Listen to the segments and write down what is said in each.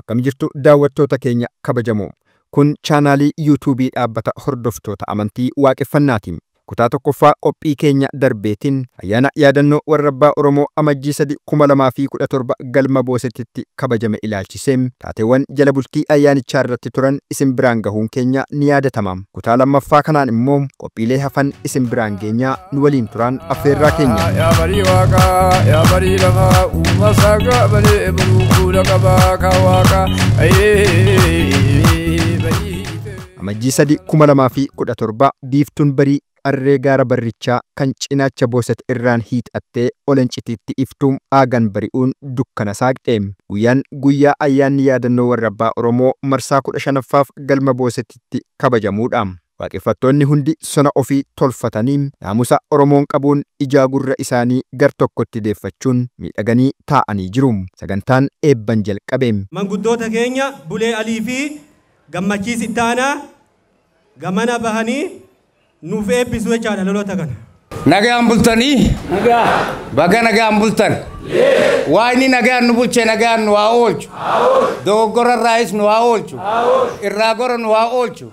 Akkam jirtu daawwattoota keenya kabajamoo. Kun chaanaalii yuutuubii dhaabbata hordoftoota amantii waaqeffannaatiin. Kutaa tokkoffaa qophii keenya darbeetiin ayyaana yaadannoo warra abbaa Oromoo amajjii 3 2017 galma Boosetitti kabajame ilaalchisee taateewwan jala bultii ayyaanichaa irratti turan isin biraan gahuun keenya ni yaadatama. Kutaa lammaffaa kanaan immoo qophiilee hafan isin biraan geenyaa nu waliin turan affeerraa keenya. Yaa barii waaqaa, yaa barii lafaa, uuma saagaa balee boruu fuula qabaa kan waaqaa. Amajjii 3 2017 biiftuun barii arree gaara barrichaa kan cinaacha Booset irraan hiixattee olencitiitti iftuun aagan bari'uun dukkana saaqxe. Guyyaan guyyaa ayyaanni yaadannoo warra abbaa Oromoo marsaa 15ffaaf galma Boosetitti kabajamuudha. Waaqeffattoonni hundi sona ofii tolfatanii naamusa Oromoon qabuun ijaa gurra isaanii gar tokkotti deeffachuun miidhaganii taa'anii jiru. Sagantaan eebban jalqabe. Manguddoota keenya Bulee Alii fi Gammachiis Ittaanaa gamana bahanii nuuf eebbisu jechaadha loloota kana. Nagaan bultanii? Baga nagaan bultan. Waaqni nagaan nu bulche nagaan nu haa oolchu. Dogoggora irraayis nu haa oolchu. Irraa gora nu haa oolchu.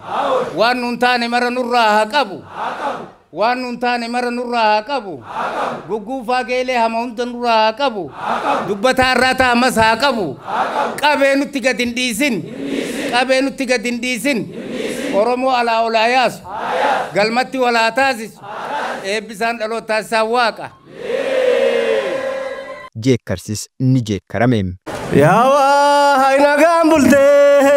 Waan nuun taane mara nurraa haa qabu. Waan nuun taane mara nurraa haa qabu. Gugguufaa geelee hama hunda nurraa haa qabu. Dubbataa irraa ta'amas haa qabu. Qabee nutti gad hin dhiisin. Qabee nutti gad hin dhiisin. Oromoo alaa olaa yaasu. Galmatti walaa taasisu. Eebbisaan dhaloota isaa waaqa. Jeekkarsis ni jeekkarame. Yaa waa nagaan bultee,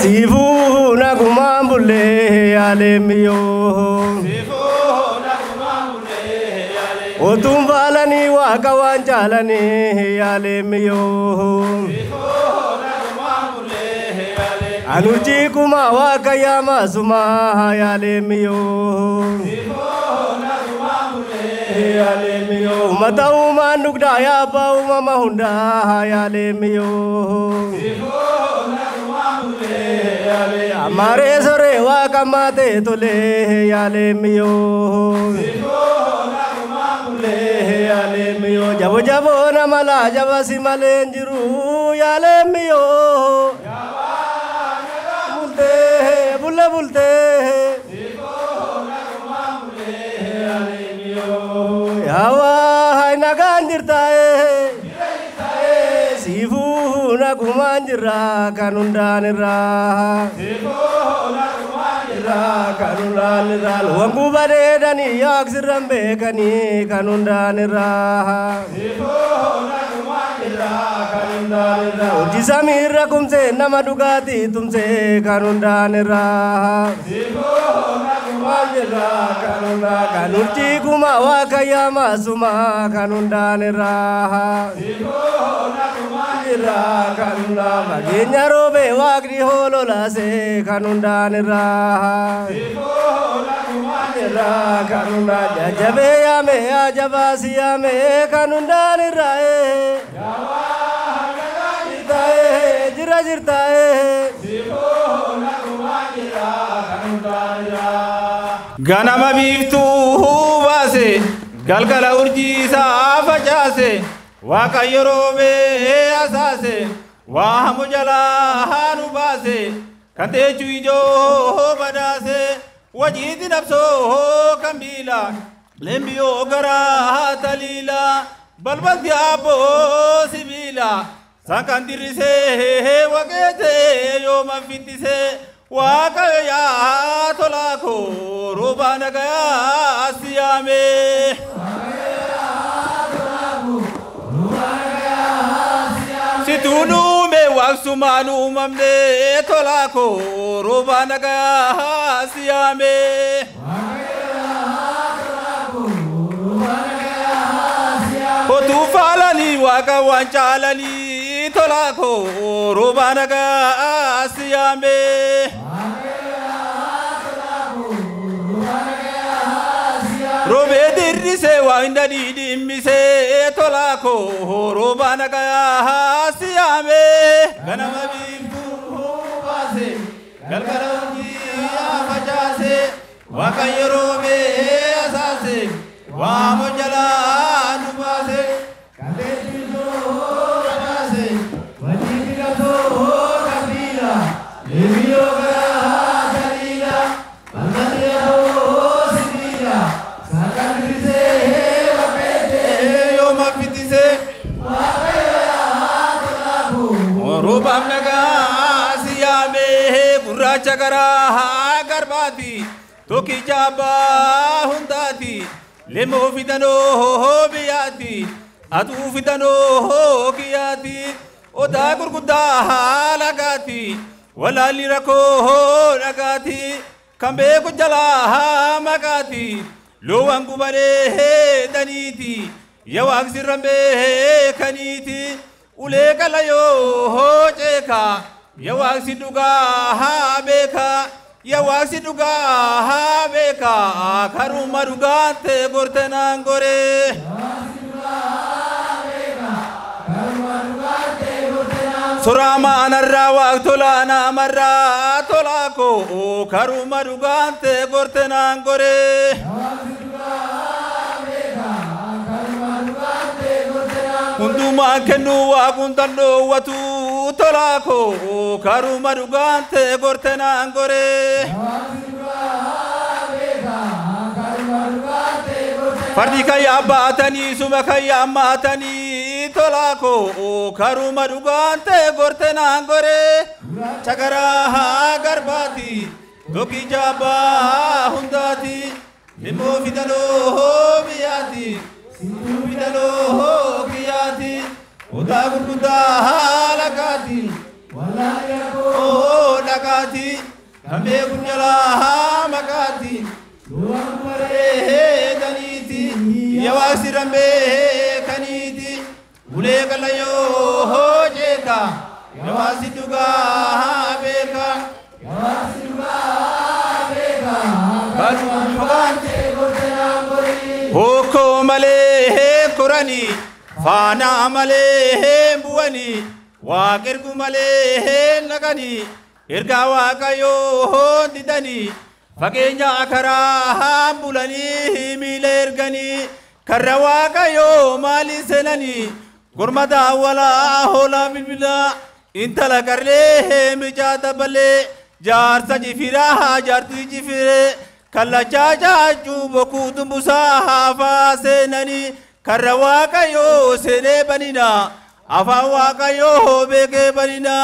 siifuu nagumaan bullee yaaleemiyoo. Otuun faalanii waaqa waan jaalanii yaaleemiyoo. Anurjii kuma waaqa yaamaasuma yaaleemiyoo. Uummata uumaan dugdaa yaabbaa uumama hundaa yaaleemiyoo. Amaaree soree waaqa maatee tolee yaaleemiyoo. Jabo jaboo nama laa jaba si malee hin jiru yaaleemiyoo. Bultee bulle bultee. Yaa waa nagaan jirtaa'ee, siifuu nagumaan jirraa kan hundaan irraa. Kan hundaan irraa loon gubadeedhanii yaaksirran beekanii kan hundaan irraa. Hojii samiirra kumsee nama dhugaatii tumsee kan hundaan irraa. Kan urjii kuma waaqa yaamaasuma kan hundaan irraa. Fageenya roobee waaqni hoololaasee kan hundaan irraa. Jajjabee yaamee ajabaasi yaamee kan hundaan irraa. Jira jirtaa'ee. Ganama biiftuu baase galgala urjii isaa facaase Waaqayyo roobee asaase waa hamu jalaa nu baase kan teechuu ijoo badhaase wajiiti nabsoo kan biila lembiyoo garaa taliila balbalti abboo sibiila sankan dirrisee waqeetee yooma fittisee Waaqayyo yaa tolaa koo roobaa nagayaa si yaame. Situun uume waaqsumaan uumamne tolaa koo roobaa nagayaa si yaame. Otuu faalanii waaqa waan caalanii tolaa koo roobaa nagaa si yaame. Roobee dirrisee waan dadii dhimmisee tolaa koo roobaa nagaa si yaame. Ganama biiftuu baase galgala hojii facaase Waaqayyo roobee asaase waamu jalaa nu baase. Kabeetti baase. Roobaaf nagaa si yaamee gurraacha garaa garbaati. Tokkicha abbaa hundaati. Lemoo fidanoo biyyaati. Aduu fidanoo kiyyaati. Odaa gurguddaa lagaati. Walaalli rakkoo dhagaati. Kan beeku jalaa maqaati. Loowwan gubanee daniiti. Yawaaq sirran beekaniiti. Ulee qalayoo ceeka. Yawaaq si dhugaa beeka. Yawaaq si dhugaa beeka. Karuma dhugaante gorte naan goree. Soraama anarraa waaq tolaa naamarraa tolaa koo karuma dhugaante gorte naan goree. Hundumaan kennuu waaquntan dhoowwatu tolaa koo karuma dhugaante gorte naan goree. Fardi kan yaabbaatanii suma kan yaammaatanii tolaa koo karuma dhugaante gorte naan goree. Chagaraa garbaati tokkicha abbaa hundaati. Limmoo fidaloo biyyaati. Situu fidaloo kiyyaati. Odaa gurguddaa lagaati. Walaalli rakkoo dhagaati. Kan beeku jalaa maqaati. Loowwan gubaree daniiti. Yawaaq sirran beekaniiti. Ulee qalayoo jeeka. Yawaaq si dhugaa beeka. Yawaaq si dhugaa beeka. Karuma dhugaante gorte naan goree. Hokkoo malee koranii. Faanaa malee bu'anii. Waaq ergu malee naqanii. Ergaa waaqayyoo didanii. Fageenya karaa bulanii miila erganii. Karra waaqayyoo maaliin seenanii. Gorma daawwalaa hoolaa bilbilaa. Intala qarree micaa dabalee. Jaarsa jifiraa jaartii jifiree. Kallachaa jaajuu bokkuu dumbusaa haafaa seenanii. Karra waaqayyoo seenee banina. Afaan waaqayyoo beekee banina.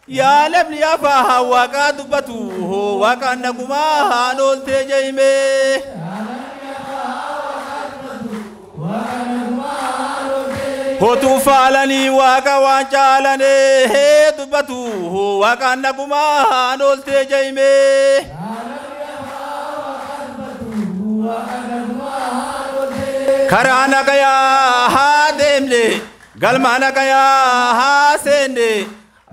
Yaa lamni afaan waaqaa dubbatu waaqaan nagumaa ooltee jeemee. Hotuu faalanii waaqa waan caalanee dubbatu waaqaan nagumaa ooltee jeemee. Karaa nagayaa haa deemne galma nagayaa haa seenne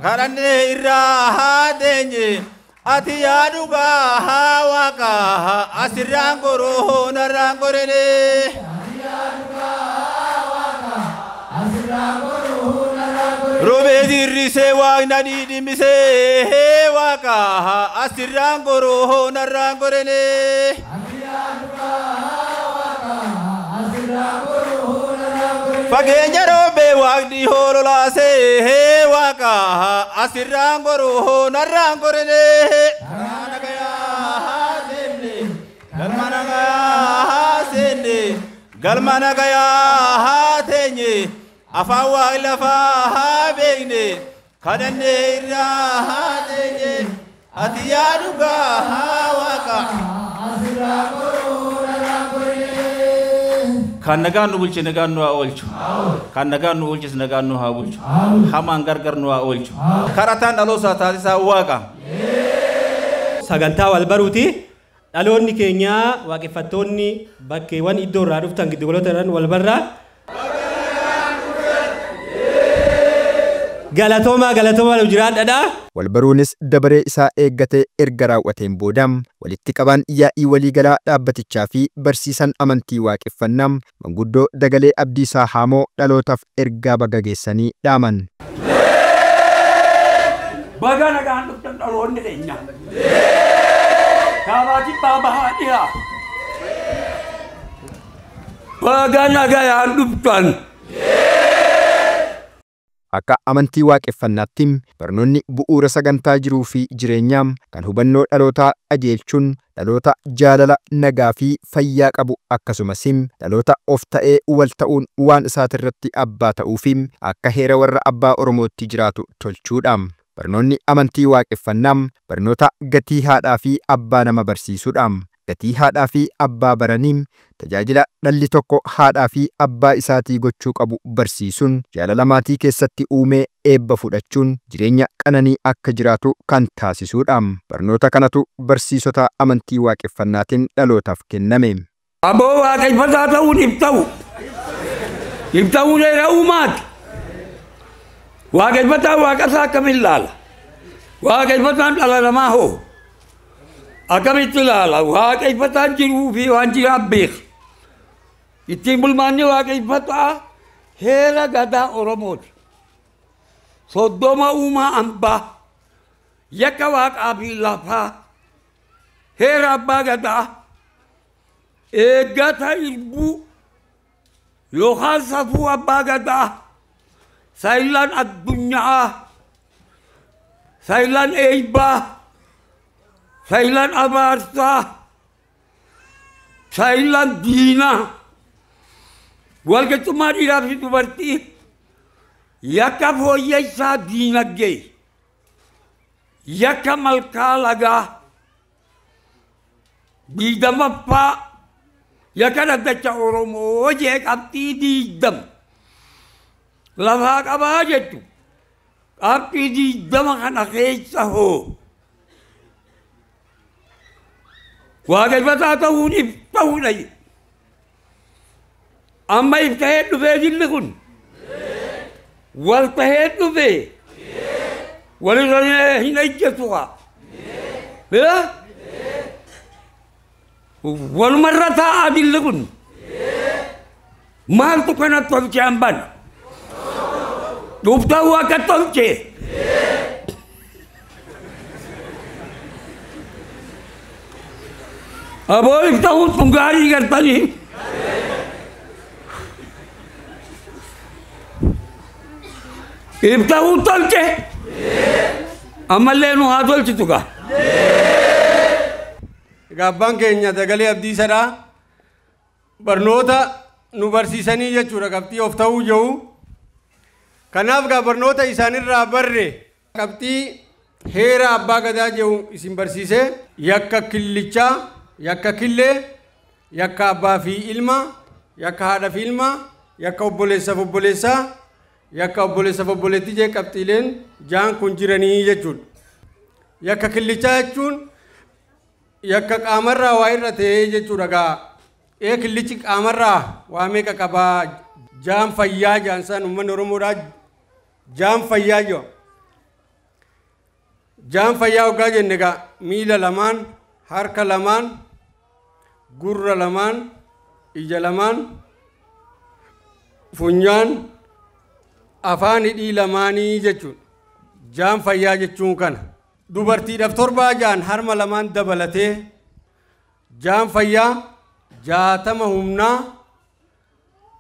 kadhannee irraa haa deenye ati yaa dhugaa haa waaqa asirraan goroo narraan gorene. Roobee dirrisee waaqna dhidhimisee waaqa asirraan goroo narraan gorene. Fageenya roobee waaqni hoololaasee waaqa asirraan goroo narraan gorene. Karaa nagayaa haa deemne galma nagayaa haa seenne galma nagayaa haa teenye afaan waaqni lafaa haa beekne kadhannee irraa haa teenye ati yaa dhugaa haa waaqa. Kan nagaan nu bulche nagaan nu haa oolchu. Kan nagaan nu oolches nagaan nu haa bulchu. Hamaan gargar nu haa oolchu. Karataan dhaloosaa taasisaa waaqa. Sagantaa wal baruuti. Dhaloonni keenya waaqeffattoonni bakkeewwan iddoo irraa dhuftan giddugaloota irraan wal barraa. Galatoomaa galatoomaa nu jiraadhaa. Walbaruunis dabaree isaa eeggatee erga raawwateen booda walitti qabaan yaa'ii waliigalaa dhaabbatichaa fi barsiisan amantii waaqeffannaa manguddoo Dagalee Abdiisaa Haamoo dhalootaaf ergaa baga geessanii dhaaman. Baga nagaan dhuftan dhaloonni keenya. Kaabaa kibbaa bahaa dhiyaa. Baga nagaan dhuftan. Akka amantii waaqeffannaatti barnoonni bu'uura sagantaa jiruu fi jireenyaa kan hubannoo dhalootaa qajeelchuun dhaloota jaalala nagaa fi fayyaa qabu akkasumas dhaloota of ta'ee wal ta'uun waan isaatirratti abbaa ta'uu fi akka heera warra abbaa Oromootti jiraatu tolchuudha. Barnoonni amantii waaqeffannaa barnoota gatii haadhaa fi abbaa nama barsiisuudha. Gatii haadhaa fi abbaa baranii tajaajila dhalli tokko haadhaa fi abbaa isaatii gochuu qabu barsiisuun jaalala maatii keessatti uumee eebba fudhachuun jireenya qananii akka jiraatu kan taasisuudha. Barnoota kanatu barsiisota amantii waaqeffannaatiin dhalootaaf kenname. Aboo waaqeffataa ta'uun ibta'u. Ibta'uu dheeraa uumaati. Waaqeffataa waaqasaa akkamiin ilaala? Waaqeffataan dhala namaa hoo? Akkamitti ilaala? Waaqeffataan jiruu fi waan jiraan beeka. Ittiin bulmaanni waaqeffataa heera gadaa Oromooti. 30 uumaa hambaa yakka waaqaa fi lafaa heera abbaa gadaa eeggata irbuu yookaan safuu abbaa gadaa saayilaan addunyaa saayilaan eebbaa saayilaan abaarsaa saayilaan diinaa walqixxummaa dhiiraa fi dubartii yakka fooyyessaa diinagdee yakka malkaa lagaa 20ffaa yakka dhaddacha Oromoo jee qabxii 20 lafaa qabaa jettu qabxii 20 kana keessa hoo waaqeffataa ta'uun ibta'uudha. Amma ibta'ee dhufee jilli kun wal tahee dhufee walirra hin ejjetu haa walumarra taa'aa jilli kun maaltu kana tolchee hambana dhufta'uu akka tolchee. Aboo ibta'uun kun gaarii gartanii. Ibta'uun tolche. Ammallee nu haa tolchitu gaa. Egaa abbaan keenya Dagalee Abdiisadhaa barnoota nu barsiisanii jechuudha qabxii of ta'uu jiru. Kanaaf gaa barnoota isaanirraa barre qabxii heera abbaa gadaa jiru isin barsiisee yakka killichaa, yakka killee, yakka abbaa fi ilma, yakka haadha fi ilma, yakka obboleessaaf obboleessaa, yakka obboleessaaf obboleettii jee qabxiileen jaan kun jiranii jechuudha. Yakka killichaa jechuun yakka qaamarraa waa irra ta'ee jechuudha gaa. Killichi qaamarraa waa meeqa qabaa? Jaan fayyaa jaan isaan uummanni Oromoodhaa jaan fayyaa jiru. Jaan fayyaa hoggaa jenne gaa miila lamaan, harka lamaan, gurra lamaan, ija lamaan, funyaan, afaan hidhii lamaanii jechuudha. Jaan fayyaa jechuun kana. Dubartiidhaaf 7 jaan harma lamaan dabalatee jaan fayyaa 60 humnaa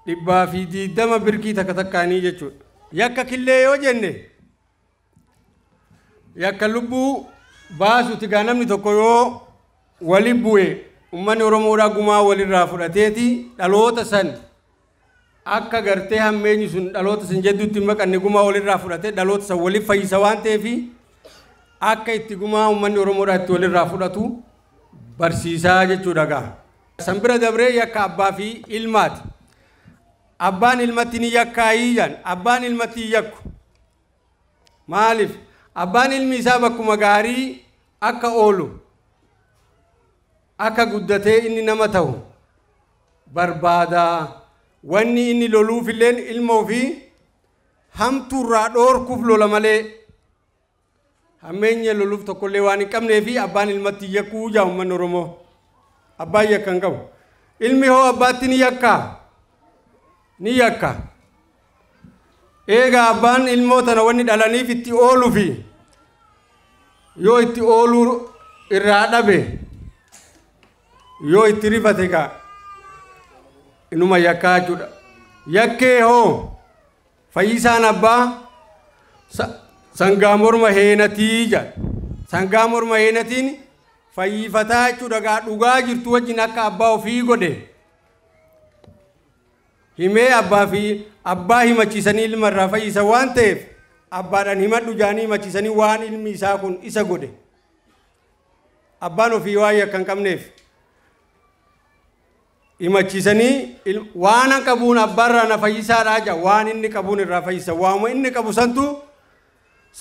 120 birkii takka takkaanii jechuudha. Yakka killee yoo jenne yakka lubbuu baasuuti gaa namni tokko yoo wali bu'e uummanni Oromoodhaa gumaa walirraa fudhateeti dhaloota san akka gartee hammeenyi sun dhaloota san jedhutti maqanne gumaa walirraa fudhatee dhaloota san waliif fayyisa waan ta'eef akka itti gumaa uummanni Oromoodhaa itti walirraa fudhatu barsiisaa jechuudha gaa. San bira dabree yakka abbaa fi ilmaati. Abbaan ilmatti ni yakkaayii jaan abbaan ilmatti hin yakku. Maaliif? Abbaan ilmi isaa bakkuma gaarii akka oolu akka guddatee inni nama ta'u barbaada. Wanni inni loluuf illeen ilma ofii hamtuurraa dhoorkuuf lola malee hammeenya loluuf tokkollee waan hin qabnee fi abbaan ilmatti hin yakkuu jaa uummanni Oromoo. Abbaan yakka hin qabu. Ilmi hoo abbaatti ni yakkaa? Ni yakka. Egaa abbaan ilmoo tana wanni dhalaniif itti ooluu fi yoo itti ooluu irraa dhabe yoo itti rifate gaa inuma yakkaa jechuudha. Yakkee hoo fayyisaan abbaa Sangaa morma heenatii jedha. Sangaa morma heenatiin fayyifataa jechuudha gaa dhugaa jirtu wajjin akka abbaa ofii godhe. Himee abbaa fi abbaa himachiisanii ilma irraa fayyisa waan ta'eef abbaadhaan himadhu jaanii himachiisanii waan ilmi isaa kun isa godhe. Abbaan ofii waan yakka hin qabneef himachiisanii waan an qabuun abbaarraa na fayyisaadhaa jaa waan inni qabuun irraa fayyisa waanuma inni qabu santu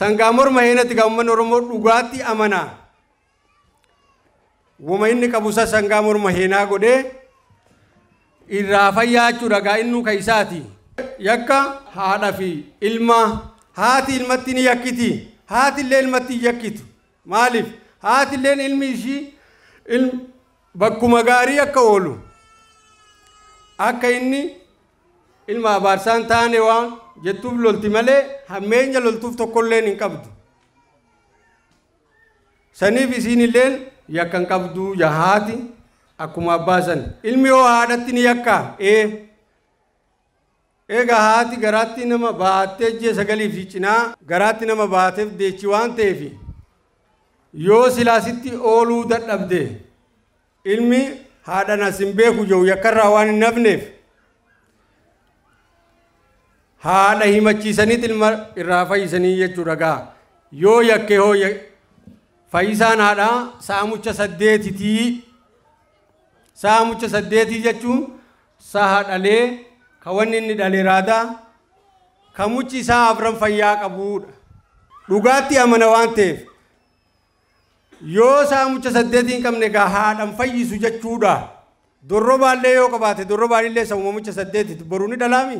sangaa morma heenatti gaa uummanni Oromoo dhugaatti amana. Wama inni qabu san sangaa morma heenaa godhee irraa fayyaa jechuudha gaa innuu ka isaati. Yakka haadha fi ilma haati ilmatti ni yakkiti haati illee ilmatti hin yakkitu maaliif haati illeen ilmi ishii bakkuma gaarii akka oolu akka inni ilma abaarsaan taane waan jettuuf lolti malee hammeenya loltuuf tokkolleen hin qabdu. Saniif isiin illeen yakka hin qabdu haati akkuma abbaa san. Ilmi yoo haadhatti ni yakka egaa haati garaatti nama baattee ji'a 9 fi cinaa garaatti nama baateef deechi waan ta'eef yoo silaasitti ooluu dadhabde ilmi haadhaan as hin beeku jiru yakkarraa waan hin hafneef haadha himachiisaniit ilma irraa fayyisanii jechuudha gaa yoo yakke hoo fayyisaan haadhaa saamucha 8 saamucha 8 jechuun saha dhalee ka wanni inni dhale raadaa ka muchi isaa 4 fayyaa qabuudha dhugaatti amana waan ta'eef yoo saamucha 8 hin qabne gaa haadhaan fayyisu jechuudha. Dorrobaallee yoo qabaate dorrobaalillee sammuu mucha 8 boruu ni dhalaami.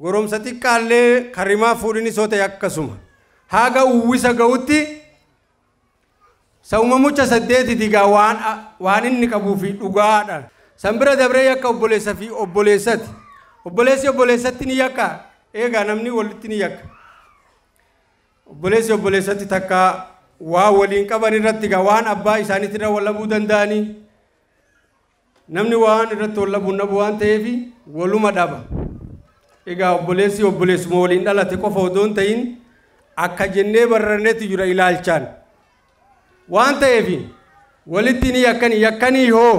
Goromsa xiqqaallee karimaa fuudhini soo ta'e akkasuma. Haga uwwisa ga'utti sammuu mucha 8 gaa waan inni qabuu fi dhugaadha. San bira dabree yakka obboleessa fi obboleessati. Obboleessi obboleessatti ni yakka. Eegaa namni walitti ni yakka. Obboleessi obboleessatti takka waa waliin qaban irratti gaa waan abbaa isaaniitti irra wallabuu danda'anii namni waan irratti wallabuu nabu waan ta'eef waluma dhaba. Egaa obboleessi obboleessuma waliin dhalate qofa odoo hin ta'in akka jennee barranneetti jira ilaalchaan. Waan ta'eef walitti ni yakkanii yakkanii hoo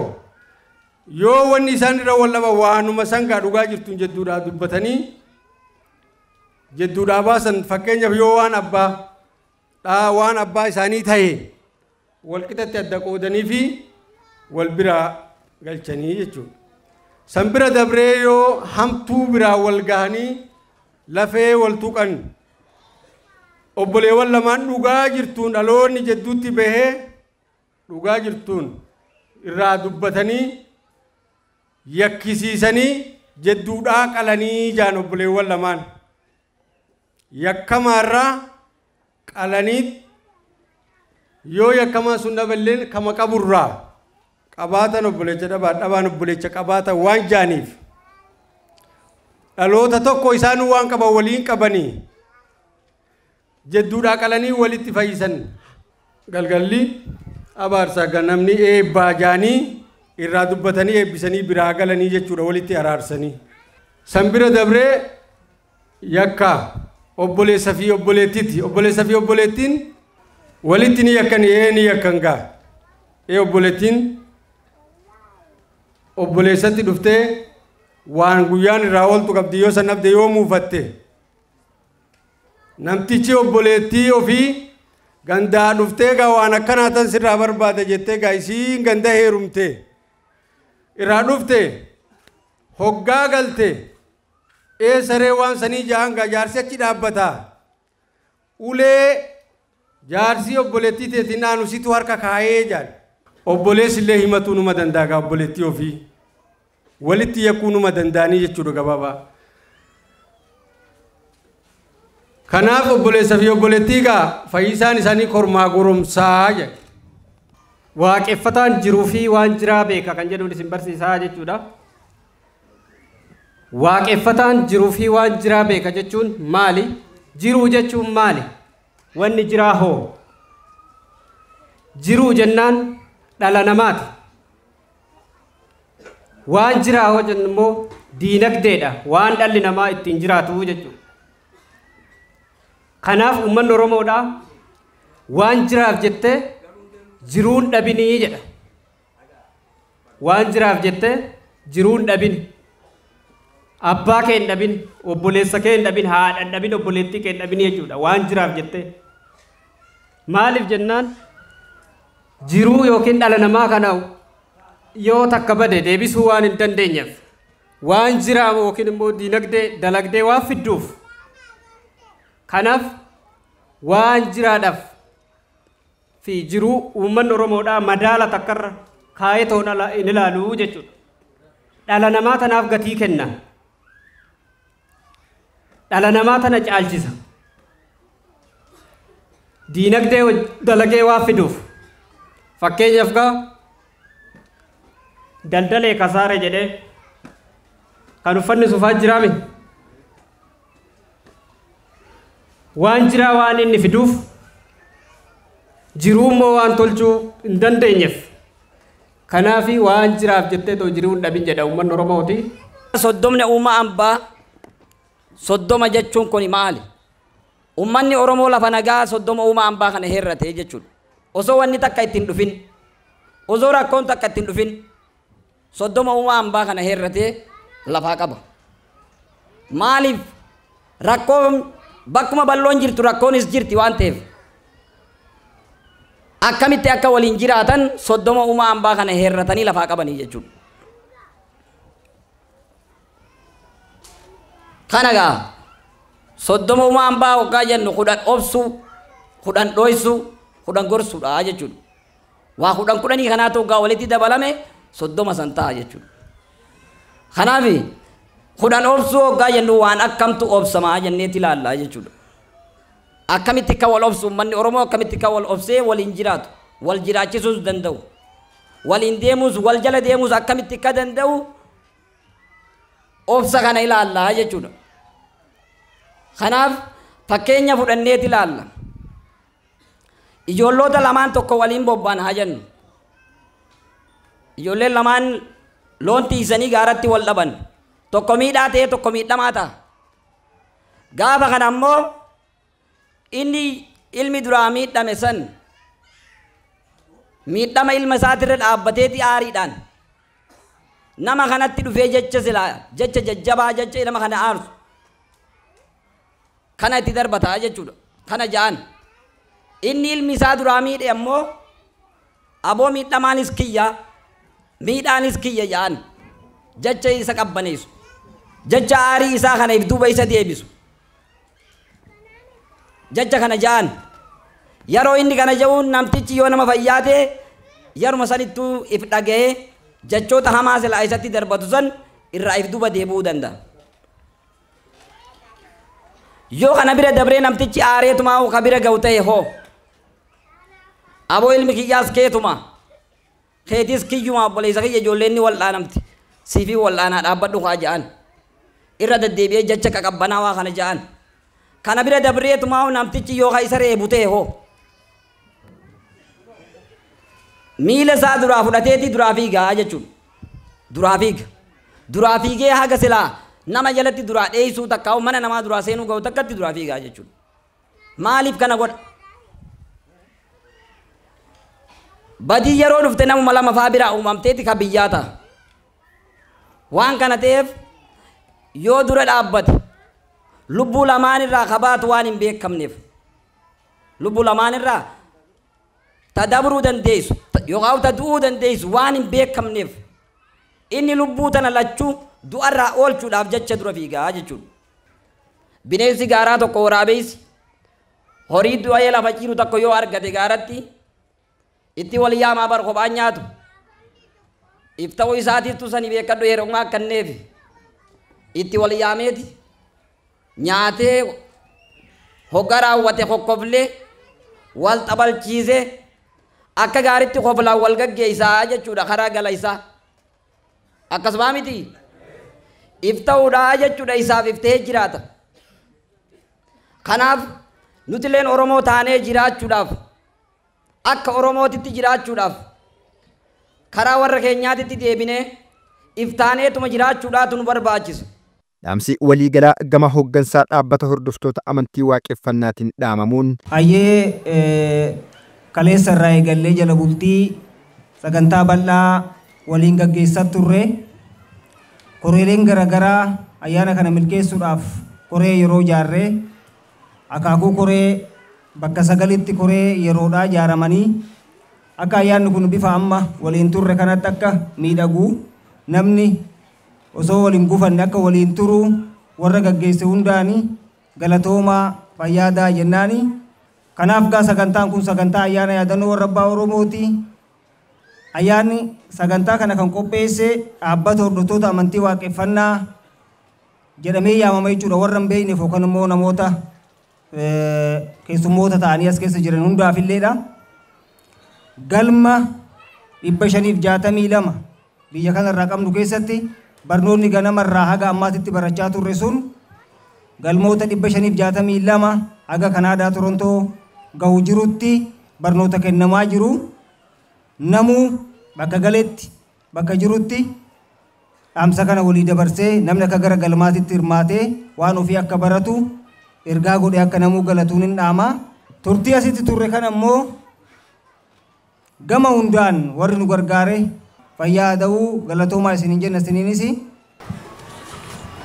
yoo wanni isaan irra wallaba waanuma sangaa dhugaa jirtuun jedduudhaa dubbatanii jedduudhaa baasan fakkeenyaaf yoo waan abbaa waan abbaa isaanii ta'e walqixatti adda qoodanii fi wal biraa galchanii jechuudha. San bira dabree yoo hamtuu biraa wal gahanii lafee wal tuqan obboleewwan lamaan dhugaa jirtuun dhaloonni jedduutti bahee dhugaa jirtuun irraa dubbatanii yakkisiisanii jedduudhaa qalanii jaan obboleewwan lamaan yakkamaarraa qalanii yoo yakkamaan sun dhaballeen kama qaburraa qabaatan obboleecha dhabaa dhabaan obboleecha qabaatan waan jaaniif dhaloota tokko isaanuu waan qaban waliin qabanii jedduudhaa qalanii walitti fayyisan galgalli abaarsaa ganamni eebbaa jaanii irraa dubbatanii eebbisanii biraa galanii jechuudha walitti araarsanii. San bira dabree yakka obboleessa fi obboleettiiti. Obboleessa fi obboleettiin walitti ni yakkan ni yakkan gaa. Obboleettiin obboleessatti dhuftee waan guyyaan irraa ooltu qabdi yoo san dhabde yoo muufatte namtichi obboleettii ofii gandaa dhuftee gaa waan akkanaa tan sirraa barbaada jettee gaa isiin ganda heerumte irraa dhufte hoggaa galte saree waan sanii jahan gaa jaarsi achi dhaabbata ulee jaarsi obboleettii teetiin naanu situ harka kaayee jaal obboleessi illee himatuu numa danda'a gaa obboleettii ofii walitti yakkuu numa danda'anii jechuudha gabaabaa. Kanaaf obboleessa fi obboleettii gaa fayyisaan isaanii kormaa goromsaa jedha. Waaqeffataan jiruu fi waan jiraa beeka kan jedhuun isin barsiisaa jechuudha. Waaqeffataan jiruu fi waan jiraa beeka jechuun maali? Jiruu jechuun maali? Wanni jiraa hoo? Jiruu jennaan dhala namaati. Waan jiraa hoo jennu immoo diinagdeedha. Waan dhalli namaa ittiin jiraatu jechuudha. Kanaaf uummanni Oromoodhaa waan jiraaf jettee jiruun dhabinii jedha. Waan jiraaf jettee jiruun dhabini. Abbaa kee hin dhabin, obboleessa kee hin dhabin, haadha hin dhabin, obboleettii kee hin dhabin jechuudha. Waan jiraaf jettee. Maaliif jennaan jiruu yookiin dhala namaa kana yoo takka bade deebisuu waan hin dandeenyeef waan jiraa yookiin immoo diinagdee dalagdee waan fidduuf. Kanaaf waan jiraadhaaf fi jiruu uummanni Oromoodhaa madaala takkarra kaayee ta'uun hin ilaalu jechuudha. Dhala namaa tanaaf gatii kenna. Dhala namaa tana caalchisa. Diinagdee dalagee waan fiduuf. Fakkeenyaaf gaa daldalee kasaare jedhee kan uffanni sufaa jiraame waan jiraa waan inni fiduuf jiruu immoo waan tolchuu hin dandeenyeef. Kanaafi waan jiraaf jettee too jiruu hin dhabin jedha uummanni Oromooti. Soddomni uumaa ambaa 30 jechuun kun maali? Uummanni Oromoo lafa nagaa 30 uumaa ambaa kana heerrate jechuudha. Osoo wanni takka ittiin dhufin, osoo rakkoon takka ittiin dhufin, 30 uumaa ambaa kana heerratee lafaa qaba. Maaliif rakkoon bakkuma bal'oon jirtu rakkoonis jirti waan ta'eef akkamitti akka waliin jiraatan 30 uumaa ambaa kana heerratanii lafaa qabanii jechuudha. Kana gaa 30 uumaa ambaa hoggaa jennu 10 obsuu, 10 dhoysuu, 10 gorsuudha jechuudha. Waa 10 10 kanaatu hoggaa walitti dabalame 30 san ta'a jechuudha. Kanaaf 10 obsuu hoggaa jennu waan akkamtu obsamaa jenneeti ilaallaa jechuudha. Akkamitti akka wal obsu uummanni Oromoo akkamitti akka wal obsee waliin jiraatu, wal jiraachisuus danda'u, waliin deemuus, wal jala deemuus akkamitti akka danda'u obsa kana ilaallaa jechuudha. Kanaaf fakkeenya fudhanneeti ilaalla. Ijoollota lamaan tokko waliin bobba'an haa jennu. Ijoolleen lamaan loon tiisanii gaaratti wal dhaban. Tokko miidhaa ta'e tokko miidhamaa ta'a. Gaafa kana ammoo inni ilmi duraa miidhame san miidhama ilma isaatirra dhaabbateeti aariidhaan nama kanatti dhufee jecha silaa jecha jajjabaa jecha nama kana aarsu kana itti darbataa jechuudha. Kana ja'an inni ilmi isaa duraa miidhe ammoo aboo miidhamaanis kiyya miidhaanis kiyya ja'an jecha isa qabbaneessu jecha aarii isaa kana if duuba isa deebisu jecha kana ja'an. Yeroo inni kana ja'uun namtichi yoo nama fayyaa ta'e yeruma sanittuu if dhaga'ee jechoota hamaa silaa isatti darbatu san irraa if duuba deebi'uu danda'a. Yoo kana bira dabree namtichi aareetumaa ka bira ga'u ta'e hoo aboo ilmi kiyyaas keetuma keetis kiyyuma obboleessa kiyya ijoolleen ni wal'aanamti siifii wal'aanaa dhaabbadhu haa ja'an irra deddeebi'ee jecha qaqabbanaa waa kana ja'an. Kana bira dabreetumaa namtichi yoo isa reebu ta'e hoo miila isaa duraa fudhateeti duraa fiigaa jechuudha. Duraa fiiga. Duraa fiigee haga silaa nama jalatti duraa dheessuu takka mana namaa duraa seenuu ga'u takkatti duraa fiigaa jechuudha. Maaliif kana godha? Badii yeroo dhufte namuma lama faa biraa uumamteeti ka biyyaa ta'a. Waan kana ta'eef yoo dura dhaabbate lubbuu lamaan irraa kabaatu waan hin beekamneef lubbuu lamaan irraa ta dabruu dandeessu yookaan ta du'uu dandeessu waan hin beekamneef inni lubbuu tana lachuu du'arraa oolchuudhaaf jecha dura fiigaa jechuudha. Bineensi gaaraa tokko waraabessi horii du'ee lafa ciiru tokko yoo argate gaaratti itti wal yaamaa bar kophaan nyaatu if ta'uu isaatiiftu sani beekadhu yeroo akkanneef itti wal yaameeti nyaatee hogga raawwate kokkoflee wal xabalchiisee akka gaariitti koflaan wal gaggeessaa jechuudha karaa gala isaa. Akkasuma miti if ta'uudhaa jechuudha isaaf iftee jiraata. Kanaaf nuti illeen Oromoo taanee jiraachuudhaaf akka Oromootitti jiraachuudhaaf karaa warra keenyaatitti deebinee iftaaneetuma jiraachuudhaatu nu barbaachisa. Dhaamsi waliigalaa gama hooggansaa dhaabbata hordoftoota amantii waaqeffannaatiin dhaamamuun. Hayyee, kaleessa irraa eegallee jala bultii sagantaa bal'aa waliin gaggeessaa turre. Koreeleen garaagaraa ayyaana kana milkeessuudhaaf koree yeroo ijaarree, akaakuu koree bakka 9tti koree yeroodhaa ijaaramanii, akka ayyaanni kun bifa amma waliin turre kanatti akka miidhagu, namni osoo waliin gufanne akka waliin turu warra gaggeesse hundaanii galatoomaa, fayyaadaa jennaani. Kanaaf gaa sagantaan kun sagantaa ayyaana yaadannoo warra abbaa Oromooti. Ayyaanni sagantaa kana kan qopheesse dhaabbata hordoftoota amantii waaqeffannaa jedhamee yaamama jechuudha. Warra hin beekneef yookaan immoo namoota keessummoota ta'anii as keessa jiran hundaaf illeedha. Galma 562 biyya kanarraa qabnu keessatti barnoonni ganamarraa haga ammaatitti barachaa turre sun galmoota 562 haga Kanaadaa Torontoo gahu jirutti barnoota kennamaa jiru. Namuu bakka galetti, bakka jirutti dhaamsa kana walii dabarsee, namni akka gara galmaatitti hirmaatee waan ofii akka baratu ergaa godhe akka namuu galatuun hin dhaama. Turtii asitti turre kana immoo gama hundaan warri nu gargaare fayyaa ta'uu, galatoomaa isiniin jenna isiniinis.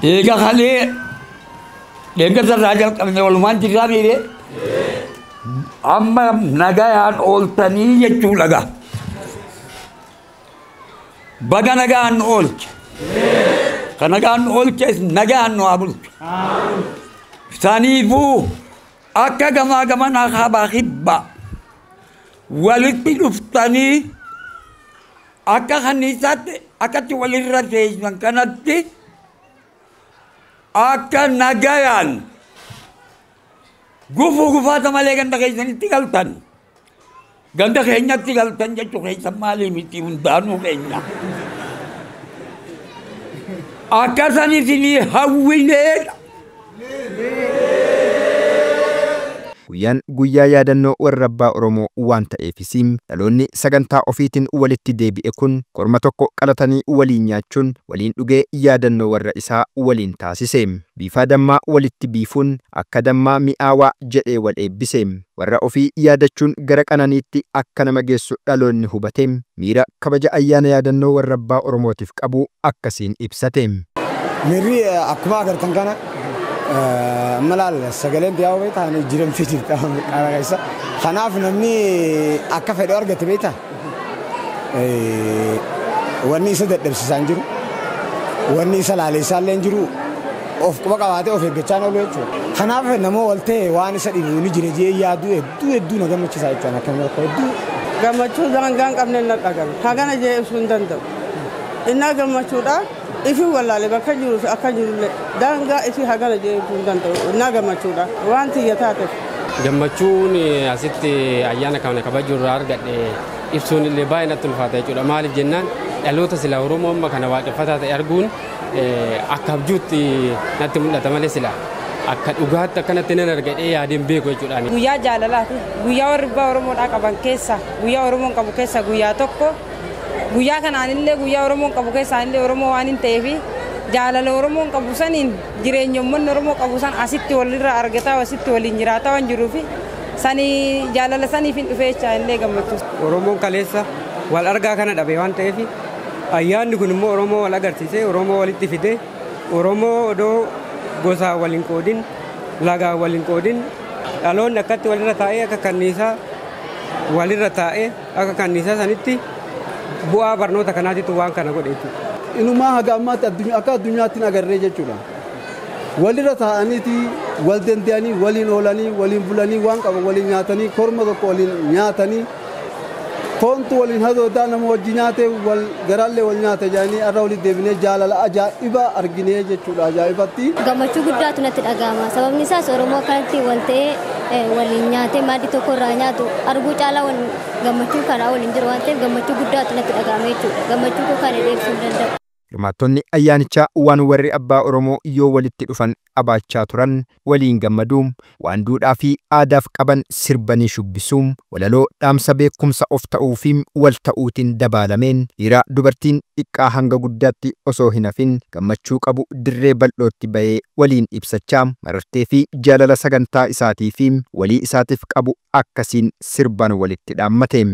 Eega kalee dheengadda irraa jalqabne walumaan jirraa miire, amma nagayaan ooltanii jechuudha gaa. Baga nagaan nu oolche. Ka nagaan nu oolches nagaan nu haa bulchu. Saniifuu akka gamaa gamanaa kaabaa kibbaa walitti dhuftanii akka kanniisaatti akkatti walirra teessan kanatti akka nagayaan gufuu gufaata malee ganda keessanitti galtan. Ganda keenyatti galtan jechuu keessa maalii miti, hundaanuu keenya. Akka san isinii hawwineedha. Guyyaan guyyaa yaadannoo warra abbaa Oromoo waan ta'eefis, dhaloonni sagantaa ofiitiin walitti deebi'e kun korma tokko qalatanii waliin nyaachuun, waliin dhugee yaadannoo warra isaa waliin taasise. Biifaa dammaa walitti biifuun akka dammaa mi'aawaa jedhee wal eebbise. Warra ofii yaadachuun gara qananiitti akka nama geessu dhaloonni hubate miira kabaja ayyaana yaadannoo warra abbaa Oromootiif qabu akkasiin ibsate. Miirri akkuma agartan kana amma laal, sagaleen dhiyaa'uu beektaa jiramtee jirti qaama keessa. Kanaaf namni akka fedhu argate beektaa, wanni isa dadhabsiisaa hin jiru, wanni isa laaleessaa illee hin jiru, of quba qabaatee of eeggachaa oolu jechuudha. Kanaaf nama wal ta'e waan isa dhibu ni jira jee yaaduu hedduu hedduu na gammachiisa jechuudha, akka nama hedduu. Gammachuu daangaa hin qabne na dhagame. Hagana jee ibsuu hin danda'u. Innaa gammachuudha ifi wallaalee bakka jiru fi akka jirullee daangaa ifi hagana jee ibsuu hin danda'u. Innaa gammachuudha waan tiyya taateef. Gammachuun asitti ayyaana kana kabajuu irraa argadhe ibsuun illee baay'ee natti ulfaata jechuudha. Maaliif jennaan, dhaloota sila Oromoo amma kana waaqeffataa ta'e arguun akka abjuutti natti mul'ata malee sila akka dhugaatti akkanatti nan argadhee yaadeen beeku jechuudha. Guyyaa jaalalaati. Guyyaa warri abbaa Oromoodhaa qaban keessa, guyyaa Oromoon qabu keessa guyyaa tokko. Guyyaa kanaanillee guyyaa Oromoon qabu keessaanillee Oromoo waan hin ta'eef, jaalala Oromoon qabu saniin jireenya uummanni Oromoo qabu san asitti walirra argataa, asitti waliin jiraataa waan jiruufi sanii jaalala saniif hin dhufee jechaa illee gammachuu. Oromoon kaleessa wal argaa kana dhabe waan ta'eef, ayyaanni kun immoo Oromoo wal agarsiisee, Oromoo walitti fidee, Oromoo odoo gosaa waliin qoodin, lagaa waliin qoodin, dhaloonni akkatti walirra taa'ee akka kanniisaa walirra taa'ee akka kanniisaa sanitti bu'aa barnoota kanaatitu waan kana godhe jechuudha. Inumaa haga ammaatti akka addunyaatti hin agarree jechuudha. Walirra taa'aniiti wal danda'anii, waliin oolanii, waliin bulanii, waan qaban waliin nyaatanii, korma tokko waliin nyaatanii, foontu waliin hadoodaa, nama wajji nyaate wal garaallee wal nyaate jedhanii, har'a walitti deebinee jaalala ajaa'ibaa arginee jechuudha, ajaa'ibatti. Gammachuu guddaatu natti dhaga'ama. Sababni isaas Oromoo akkanatti wal ta'ee waliin nyaatee maaddii tokko irraa nyaatu arguu caalaa gammachuu kanaa waliin jiru waan ta'eef, gammachuu guddaatu natti dhaga'ama jechuudha. Gammachuu koo kana ibsuu hin danda'u. Hirmaattonni ayyaanichaa waan warri abbaa Oromoo yoo walitti dhufan qabaachaa turan waliin gammaduu, waan duudhaa fi aadaaf qaban sirbanii shubbisuu, walaloo dhaamsa beekumsa of ta'uu fi wal ta'uutiin dabaalameen dhiira dubartiin xiqqaa hanga guddaatti osoo hin hafin gammachuu qabu dirree bal'ootti bahee waliin ibsachaa marartee fi jaalala sagantaa isaatii fi walii isaatiif qabu akkasiin sirbaan walitti dhaammate.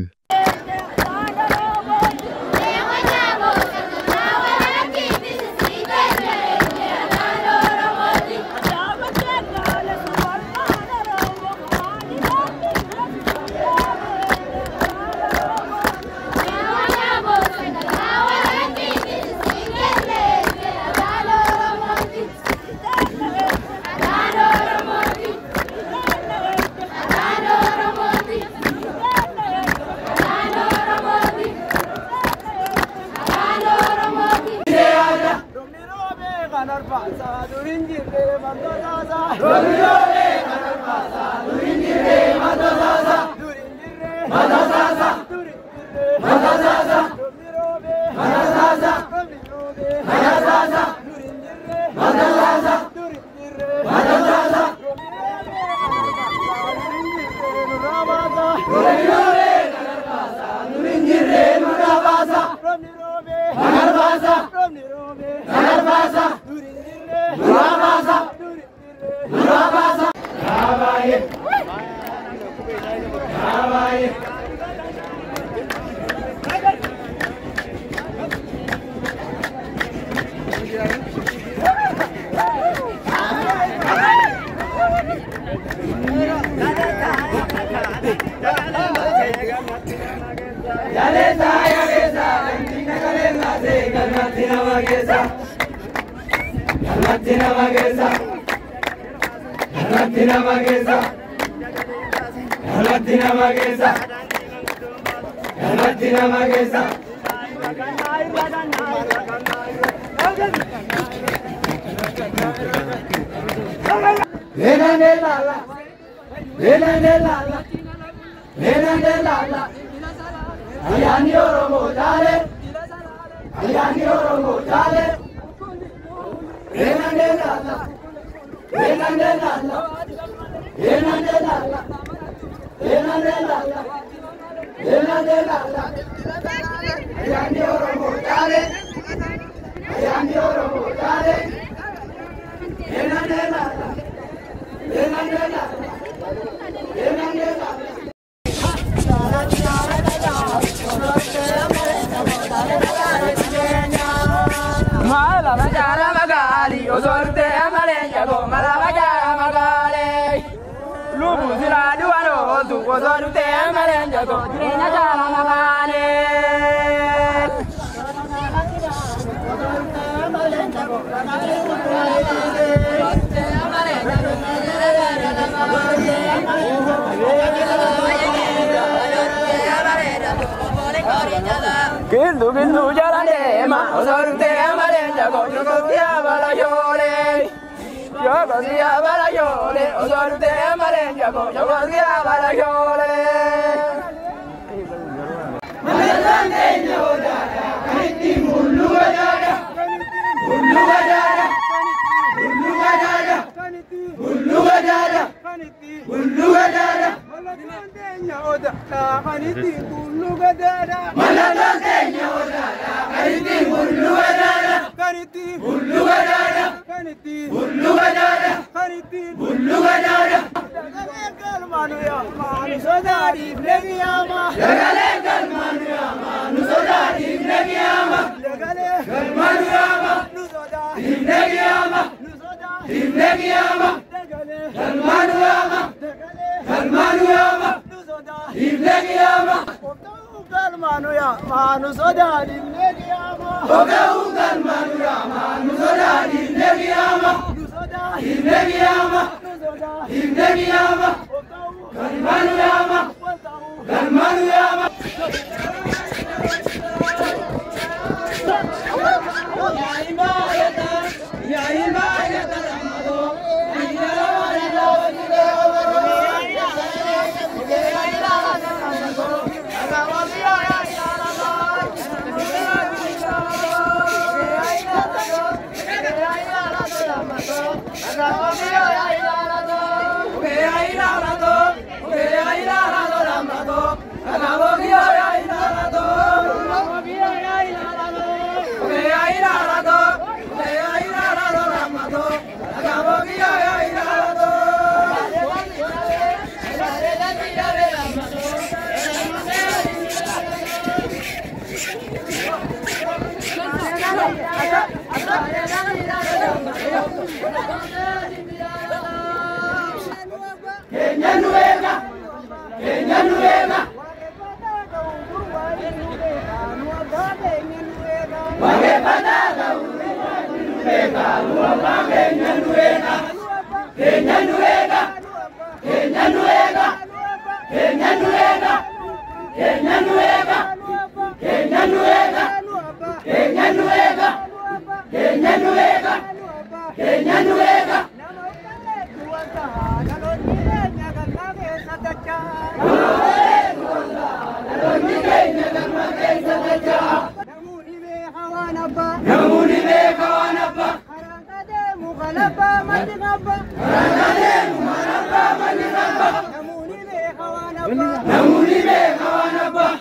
Namoonni beeka waan abbaa.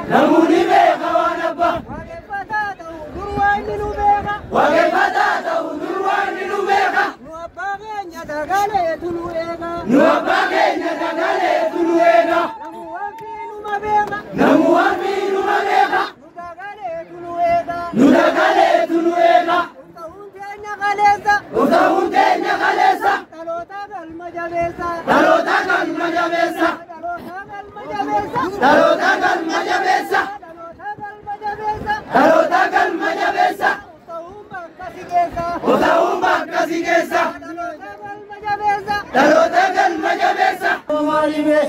Namoonni beeka waan abbaa. Waaqeffataa ta'u dur waan inni nu beeka. Waaqeffataa ta'u dur waan inni nu beeka. Nu abbaa keenya dagaleetu nu eega. Nu abbaa keenya dagaleetu nu eega. Namu waan fiinuma beeka. Namu waan fiinuma beeka. Nu dagaleetu nu eega. Nu dagaleetu nu eega. Uftahuun teenya kaleessa. Uftahuun teenya kaleessa. Dhaloota galma jabeessa. Dhaloota galma jabeessa. Dhaloota galma jabeessa. Dhaloota galma jabeessa. Dhaloota galma jabeessa. Uftahuun bakka si geessa. Uftahuun bakka si geessa. Dhaloota galma jabeessa. Dhaloota galma jabeessa. Maalime.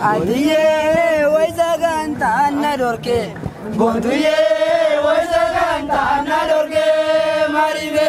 Adiye waisagan na dorke bontuye waisagan na dorke maribe.